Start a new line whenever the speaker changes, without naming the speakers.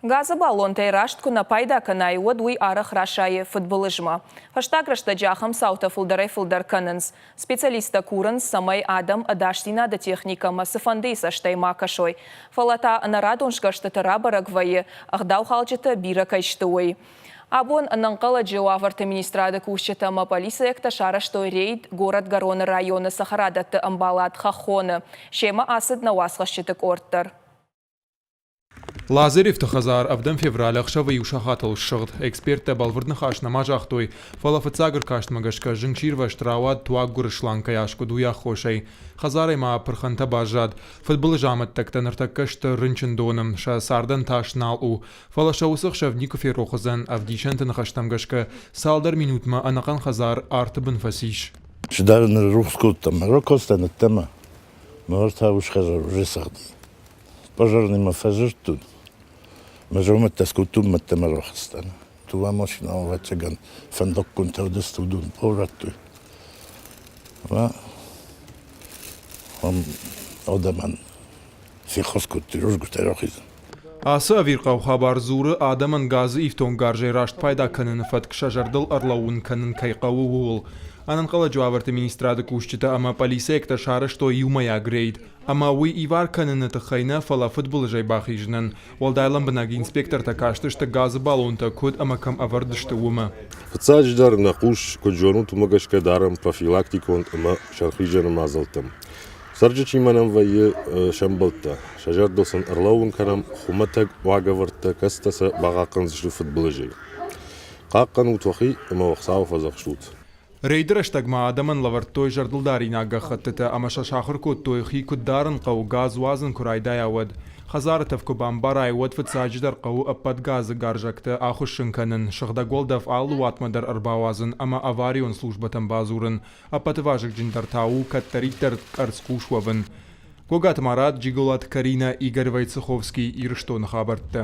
Газы баллонтӕй раст куы нӕ пайда кӕнай, уӕд уый арӕх расайы фыдбылызмӕ. Фӕстаг рӕстӕджы ахӕм цаутӕ фылдӕрӕй-фылдӕр кӕнынц. Специалисттӕ курынц, цӕмӕй адӕм ӕдасдзинады техникӕмӕ цыфӕндыйы цӕстӕй ма кӕсой. Фӕлӕ та ӕнӕрадон сгӕрстыты рабӕрӕг вӕййы, ӕгъдаухалджытӕ бирӕ кӕй сты, уый. Абон ӕнӕнхъӕлӕджы уавӕрты министрады кусджытӕ ӕмӕ полицейӕгтӕ сарӕзтой рейд Горӕтгӕроны районы цӕхӕрадӕтты ӕмбалад Хӕххон-ы. Семӕ ацыд нӕ уацхӕсджыты къорд дӕр.
Лазаревты хӕдзар ӕвдӕм февралы ӕхсӕвы иу сахатыл ссыгъд. Эксперттӕ бӕлвырд ныхас нӕма загътой, фӕлӕ фыццаг ӕркастмӕ гӕсгӕ зынгсирвӕзт рауад туаггуыры шланг кӕй аскъуыд, уый аххосӕй. Хӕдзарӕй ма пырхӕнтӕ баззад. Фыдбылызы амӕттӕгтӕ ныртӕккӕ сты рынчындоны, сӕ цардӕн тас нал у. Фӕлӕ сӕ уыцы ӕхсӕв никуы ферох уыдзӕн, ӕвдисӕнты ныхӕстӕм гӕсгӕ, цалдӕр минутмӕ ӕнӕхъӕн хӕдзар арты бын фӕцис.
Чидӕр ныррухс кодта мӕ ракодта ныддӕмӕ, мӕ та ус хӕдзар уже сыгъди. Пожарныймӕ фӕдзырдтон, мӕ дзаумӕттӕ скодтон мӕдтӕмӕ рахызтӕн. Дыууӕ машинӕ, ӕвӕццӕгӕн, фӕндаггонтӕ уыдысты, уыдон баурӕдтой. Ӕмӕ ам адӕмӕн феххуыс кодтой рудзгуытӕй рахизын.
Ацы ӕвирхъау хабар дзуры, адӕмӕн газы ифтонггарзӕй раст пайда кӕныны фӕтк сӕ зӕрдыл ӕрлӕууын кӕнын кӕй хъӕуы, ууыл. Ӕнӕнхъӕлӕджы уавӕрты министрады кусджытӕ ӕмӕ полицейӕгтӕ сарӕзтой иумӕйаг рейд. Ӕмӕ уый ивар кӕныны тыххӕй нӕ, фӕлӕ фыдбылызӕй бахизынӕн. Уӕлдай лӕмбынӕг инспектортӕ кастысты газы баллонтӕ куыд ӕмӕ кӕм ӕвӕрд сты, уымӕ.
Фыццаджыдӕр нӕ хъус, куыд зонут, уымӕ гӕсгӕ дарӕм профилактикон ӕмӕ сӕрхизӕны мадзӕлттӕм. Цӕрджытимӕ нӕм вӕййы сӕмбӕлдтӕ. Сӕ зӕрдыл сын ӕрлӕууын кӕнӕм хуымӕтӕг уагӕвӕрдтӕ, кӕцытӕ сӕ бахъахъхъӕндзысты фыдбылызӕй. Хъахъхъӕнут уӕхи ӕмӕ уӕ Хуыцауы фӕдзӕхст ут.
Рейды рӕстӕг ма адӕмӕн лӕвӕрдтой зӕрдылдаринаг гӕххӕттытӕ ӕмӕ сӕ сахуыр кодтой, хи куыд дарын хъӕуы, газ уадзын куы райдайа, уӕд. Хӕдзары тӕф куы бамбарай, уӕд фыццаджыдӕр хъӕуы ӕппӕт газы гарзӕгтӕ ахуыссын кӕнын, сыгъдӕг уӕлдӕф алы уатмӕ дӕр ӕрбауадзын ӕмӕ аварион службӕтӕм бадзурын. Ӕппӕты вазыгджындӕр та у кӕддӕриддӕр къӕрцхъус уӕвын. Гогаты Марат, Джиголаты Каринӕ, Игорь Войцеховский, Ирыстоны хабӕрттӕ.